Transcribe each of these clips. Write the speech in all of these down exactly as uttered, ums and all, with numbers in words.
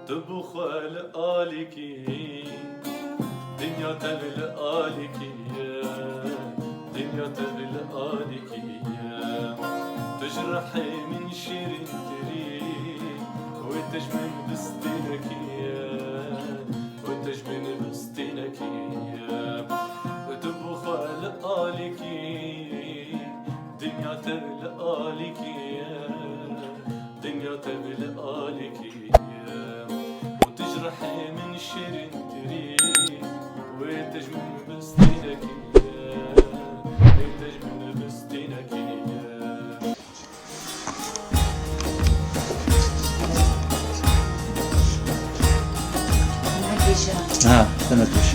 Tu bi xwe li alîkî, dinya tev li alîkî ye, dinya tev li alîkî ye. Tu ji rihê min şêrîntirî, wê te ji min bistînekî ye, wê te ji min bistînekî ye. Tu bi xwe li alîkî, dinya tev li alîkî ye, dinya tev li alîkî. Û tu ji rihê min şêrîntirî, wê te ji min bistînekî ye, wê te ji min bistînekî ye. Ha, dene pêş.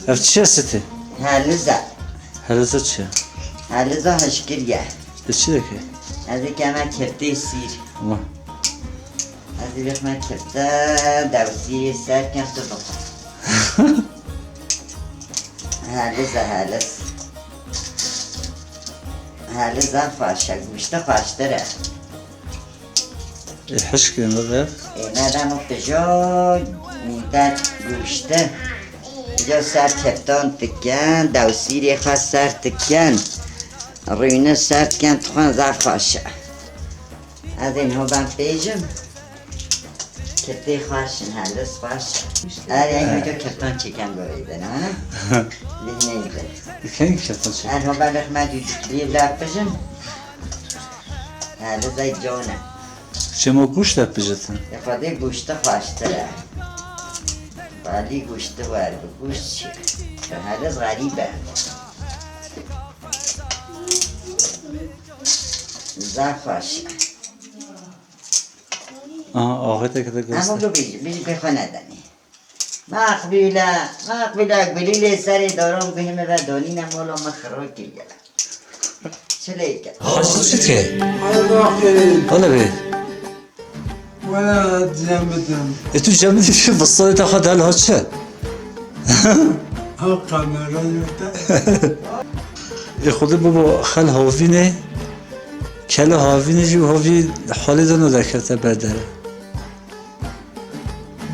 Ev çi ye sitê? Heliza. Heliza çi ye? Heliza hişkir ye. Li çi dike? Ez ê keme keftê sîr. Wa. Ez ê bixme kefte dewsî ser kem tu bixwe. Heliza helis. Heliza xweş e, guşte xweştir e. Ê hişk ê me ve. Ê me ve mu pijo mîte guşte. Pijo ser keftan diken, dewsîrê xwe ser diken. Rûyne ser diken, dixwin zaf xweş e. Ez ê niho ben pêjim. Keptê xweş in, helis xweş. Erê, en hêjo keptan çêken goreyde, ne? Lê neyde. Keng keptan çêken? Erho belek me dû dikilî vila pijin. Helis zey cone. Çemo guşt de pijitin? E, xwedê guşti xweştir e. Balî guşti wer bi guşt çi? Helis xerîb e. Zaf xweş. Aha, axê te kete. Ama gosta. Dur, bêjî, bêjî, pê xwe nedenî. Maqbîle, maqbîle, gulî lê serê daran guhê min ve donîne, mola min xiro kiriye. Çi lê ke? Hacı Çitke. Allah'ım. Öyle bir. Wala cem bidim. E, tu cem bidim, şu bısları da kadar ha çi? Ha, kamera yok da. E, xwedê bibo xel havînê, kele havînê jî havî halê de nade kete berdere.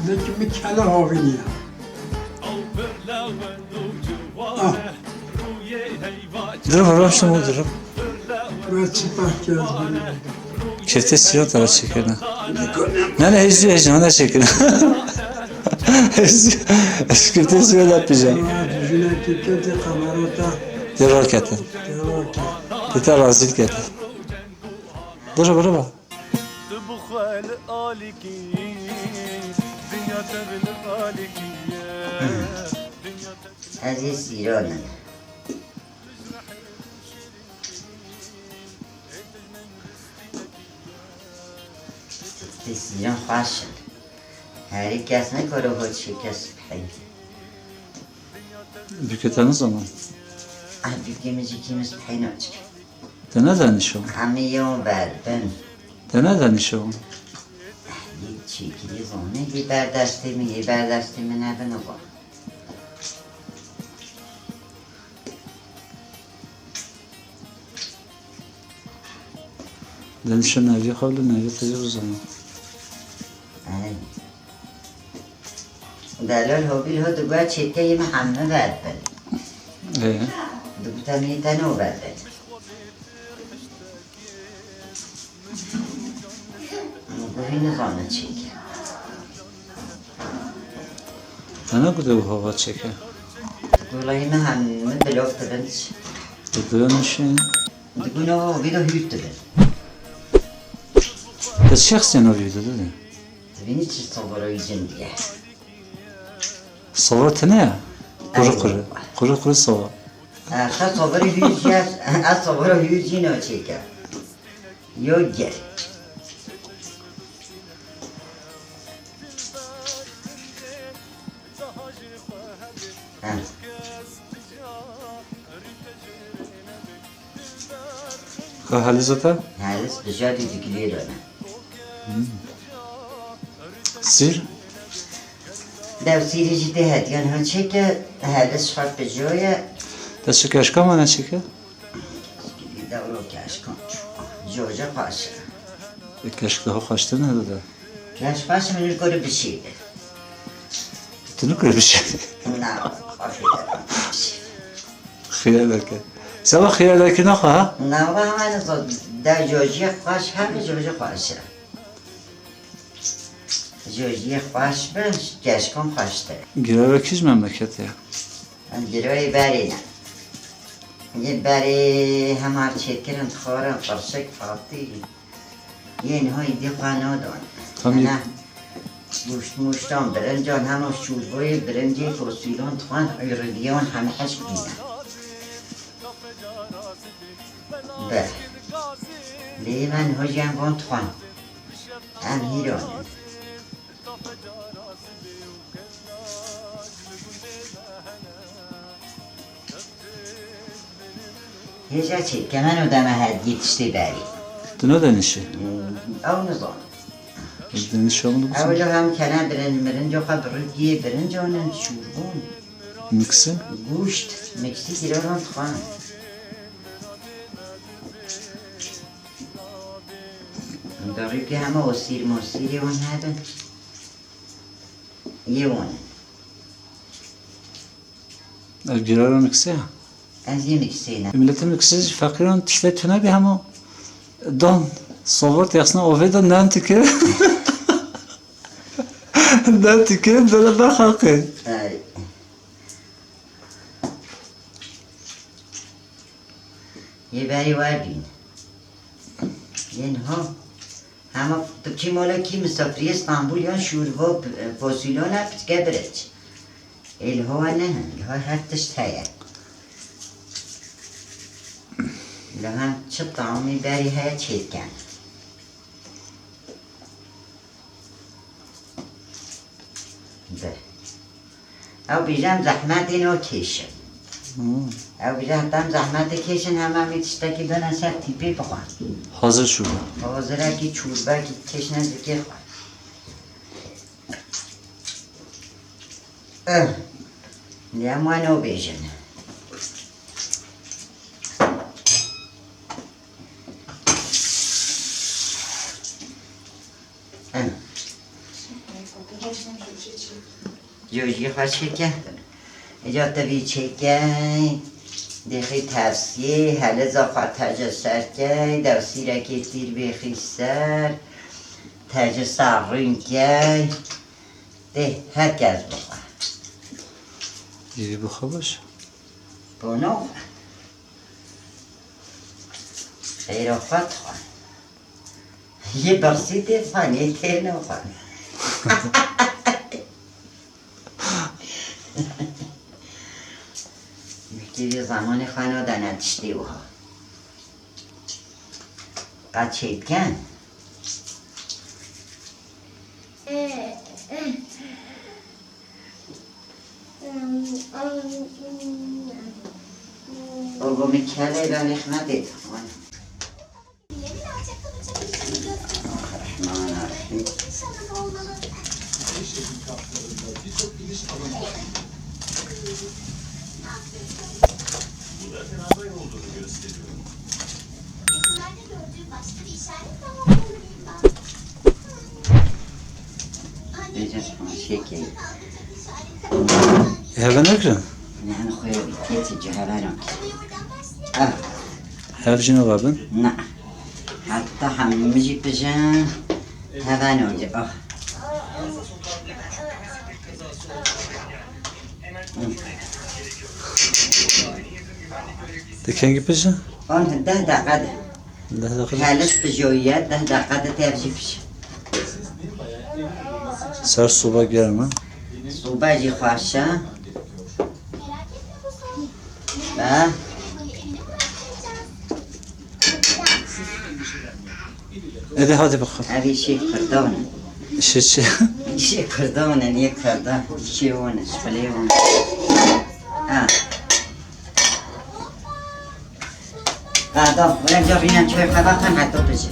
Lêkin min kele havînî ye. Ah. Dur, dur, şimdi dur. Ve çi pahkez beni. Kefte siyah tara çekene. Ne ne, hejdi, hejdi, ne çekene. Hejdi, kefte siyah da pijama. Aa, düzüne kefte kamerata. Devam ketin. Devam ketin. Yeter, razı ketin. Dur, dur, dur. Tu bi xwe li alîkî, dinya tev li alîkî ye. Dinya tev Ez ê sîran im. Tê sîran xweş in. Herî kes nekare ho çi kes biheyt. Bûke te nizana? Ah, bûkê min jî kî min spehî naçik. Te nedanîşo? Hemî yew ber bin. Te nedanîşo? Yê çêkirî zane, yê berdestê min, yê berdestê min nebin ava. Denişe navê xwe li navê te jî bizane. Ey. Delal Hobîl ho digot çêkeyê min hemû ber bin. Ê. Digot em ê te nû ber bin. Guhî nizane çêke. Te negot ew hava çêke? Guhê min hemû blok dibin. Tu dibin şin. Digun o vîdo hûr dibin. Te şexsen o vîdo dide. Dibînî çi sobara wî cin diye. Sobara tune ye? Quru quru. Quru quru sobara. Ha, ha sobara hûr jî, ha sobara hûr jî no çêke. Yo gel. Ha. Ka heliza te? Helis bi jadî digilê rane. Hmm. Sîr? Dew sîrî jî tê hetiyan ha çêke, helis xwe bi joye. Te çi keşka mane çêke? Dewro keşkan. Joje xweş. E, keşk daha xweştir ne dede? Yaş baş min kurê bişî. Tu nikure bişî. Na, xwe xîre bike. Xîre bike. Seba xîre bike naxwe ha? Na, wa hemen zor. Da jojiyê xweş hem jojî xweş e. Jojiyê xweş be, keşkon xweştir. Gireve kî ji memleketê ye? Em girewê berê ne. Yê berê hema çêkirin dixwarin qirşik fatî. Yên hoy dî xwe nadon. Tam yê- Hene guşt muştan birincan hema şûrboyê birincê fosîlon dixwan îridiyon heme hişk dîne. Be. Lê men hojiyan von dixwan. Em hîron in. Hêja çêke, me no deme hediyê tiştê berî. Tu no denişî? Hmm, ew nizan. Denişa min Ew bisin. Li hem kene birin, mirinca xwe bi rûdiyê birinca nin şûr bûn. Miksin? Gûşt, miksî kîroran dixwan. Darîkî hema osîr mosîrê wan hebin. Yê wan in. Ev girara miksê ya. Ez yê miksê ne. Miletin miksê jî feqîran tiştê tune bî hema dan. Sovar têxisna ovê de nan dike. Nan dike, bere berxaqê. Ey. Yê berî we bîn. Yên ho. Hema tu kî mala kî misafiriyê Stenbul yan şûrvo, e, fosîlona piçke biriç. Ê li ho ne hin, li ho her tişt heye. Li hem çi taomî berî heye çêdiken. Bi. Ew bîje em zehmetê no kêşin. Hmm. Ew bîje heta em zehmetê kêşin hema em ê tiştekî bine ser tîpê bixwe. Hazir çû. Hazirekî çûrbekî kêşine zikê xwe. Eh. Lê em weno bêjin. Em. Yo jî xwe çêke. Îca te vî çêke. Dêxî tevsiyê, heliza xwe tece ser key, dewsîrekê tîr bêxî ser, tece ser rûn key. Dê her kes bixwe. Yê bixwe baş. Bono xwe. Xêra xwe dixwe. Yê birsî tê xwe, nê tê nexwe. Kîvî zemanê xwe nadane tiştê wiha. Qet çêdiken. Baba min kelê ben rehmetê. Rahman Rahim. Ê, heve nekirin? Ne, xwe yê tê çi ciheve nakin. Ah. Hev jî navabin? Ne. Heta hemî min jî pijin. Heve nocî. Ah. Te kengî pijin? On deh deqe de. Deh deqe de. Helis pijoyiye, deh deqe de tev jî pijin. Ser soba germ e. Soba jî xweş e. Ha? Ede hadi bakalım. Ev îşê Kurdan e. Şişe. Îşê Kurdan e, niye Kurdan? Îşê wan e, şixulê wan e. Ha. Qada, were ca bîne çay xwe veqin, heta tu jî.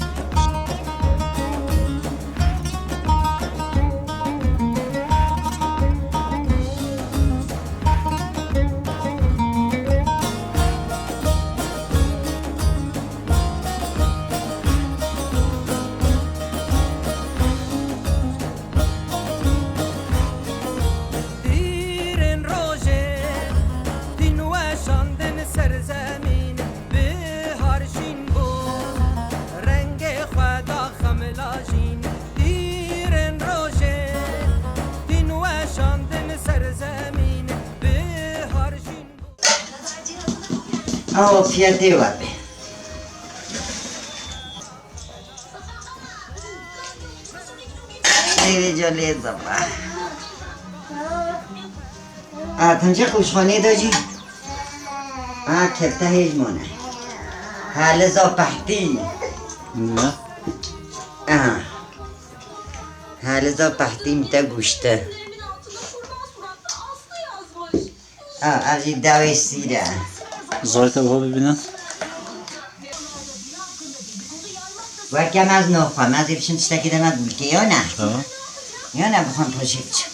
Afiyetê we be. Ê vêca lê zava. A, tencê qewşxanê de jî. A, kefte hêj mane. Haliza pehtî. Ne? A. Haliza pehtî min te guşte. A, ev jî dawê sîre. Zayte bixwe bibîne. Weke mez noxwem, ez ê bişim tiştekî de me dulkê, yo ne? Tamam. Yo ne bixwem poşê biçim.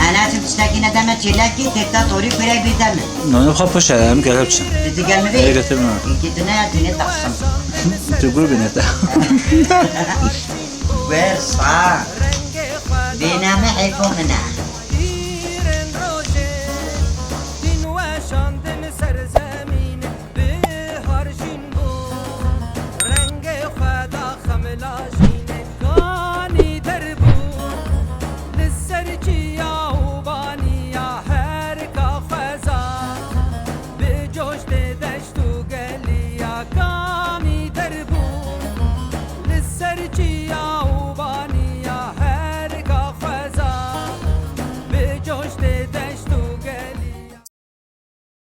Ana, tu tiştekî nedeme çêlekî, têta torî kurey bîr deme. Nonê xwe pişt e, em gel biçin. Tu digel mi bê? Ê, getir min. Êkî tu ne ya, tu ne taxsan. Tu gur bîne te. Wersa. Bêname heyfo min e. Dîrên rojê, din weşandin ser zemîn, bihar jîn bû, rengê xwe da xemla jî.